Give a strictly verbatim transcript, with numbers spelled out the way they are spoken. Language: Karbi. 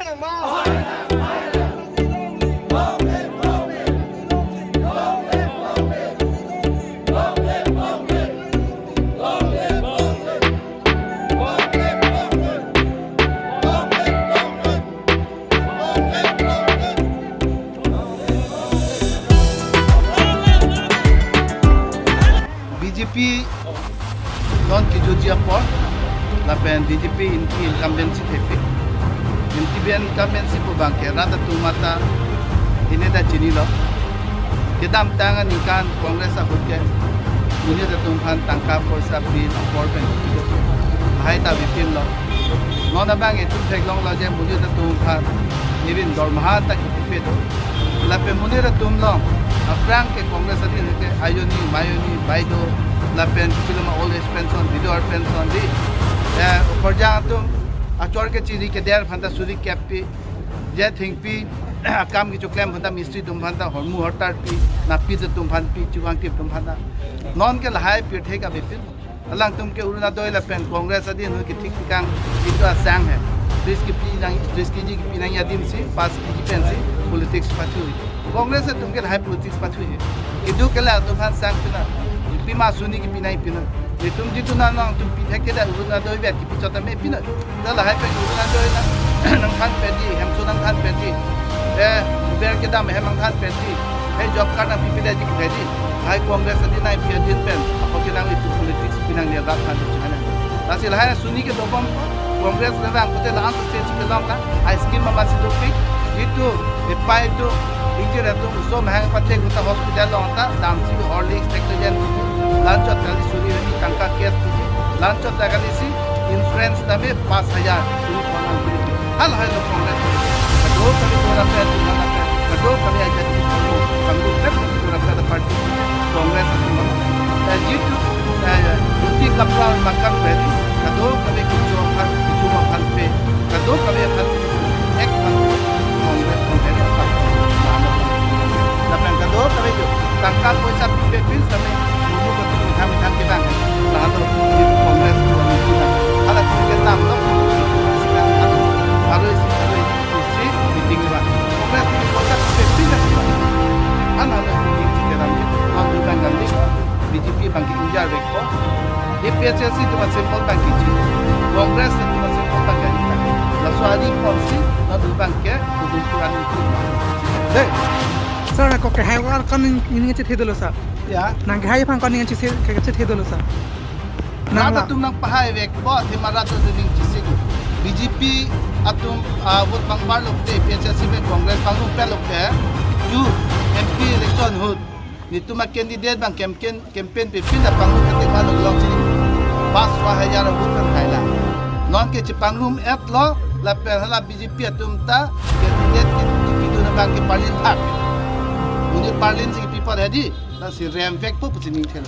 B J P non kejutji apor, lapen B J P inki incumbency thepi. Inki ben incumbency pu abang ke rat atum mata hini ta chinilo. Kedamtang aningkan Congress ahut ke monit atum aphan tangka poisa pi apor pen lahai ta bipinlo. Non abang itum theklonglo je monit atum aphan nelitum dormaha ta kipi do. Lapen monit atum along aphrang ke Congress adin ke ayoni, mayoni, baideo, lapen kichiloma old age pension, widower pension di. Eh, okorjang atum achor kechiri keder aphan ta suri kep pi, je thengpi akam kechoklem aphan ta mistri atum aphan ta hormu hortar pi, napit atum aphan pi, chukangtip atum aphan ta. Non ke lahai pirthe ka bipin. Alangtum ke Orunodoi lapen Congress adin hu kethik tikang itum asang he. Tris kipi nang, tris kiji kipi nang adim si, pass kiji pensi politics pathu. Congress atum ke lahai politics pathu he. Itum ke la atum aphan sang pina. Pima suni kipi nang pina. Itum jitu nang nangtum pi thek ke da Orunodoi vet kipi chot tame pina. Da lahai pen Orunodoi nang, nangthan pedi, hemso nangthan pedi. Eh, ber kedam hem nangthan pedi. Eh, job card nangpipedet ji pedi. Lahai Congress adin nangpi adin pen. Apot ke nang itum politics pi nang le rat nang tu chana. Lasi lahai suni kedobom Congress le bang kote la-an state kelong na. Ai scheme mama si dopik. Itum, epai itum, ingjir atum, oso mahang pathek uta hospital along ta, damsi Horlicks, Lactogen, la-anchot kali suri tangka cash tiji, la-anchot ta kali si, insurance tame pas hajar, suri kolang suri. Hal hai lo Congress. Kado kami tura pe, tura pe, kado kami aja di kamu, kamu pe, tura pe party Congress itu. Eh, jitu, eh, ruti kapra makan pe, kado kami kuchu aphan, kuchu aphan pe, kado kami aphan, ek aphan, Congress aphan, ek aphan. Lapen kado kami tu, tangka poisa pi pe pin kami, mulu kami mithang mithang kita, lalu di Congress tu kami kita. Hala tu kita tam tu, aro isi, aro isi, isi, meeting ba. Congress tu poisa pi pe pin kami ba. An hala meeting si kita, non du bang kami, B J P bang ke ingjir vek ko. A P H L C atum asymbol bang kiji. Congress atum asymbol bang kiji. Laso adi policy non du bang ke kudu kurang itu. Dei. Sir, ako ke hai war kan ini chethe dolo sir. Ya. Nang hai pang kan ini chethe, chethe dolo sir. Nang rat la atum nangpahai vek bo, athema rat atum ning chisi. B J P atum, ah, vote bang parlo te, A P H L C pen Congress bang parlo te. Ju M P election ahut. Netum a candidate bang campaign, campaign pe pin apang katik ma long long chini. Pas wa hajar a vote pen hai la. Non ke chepangrum et lo, lapen hala B J P atum ta candidate ke, ke pidun abang ke parlin thak. Monit parlin si people hedi, lasi rem vek po pusi ning thelo.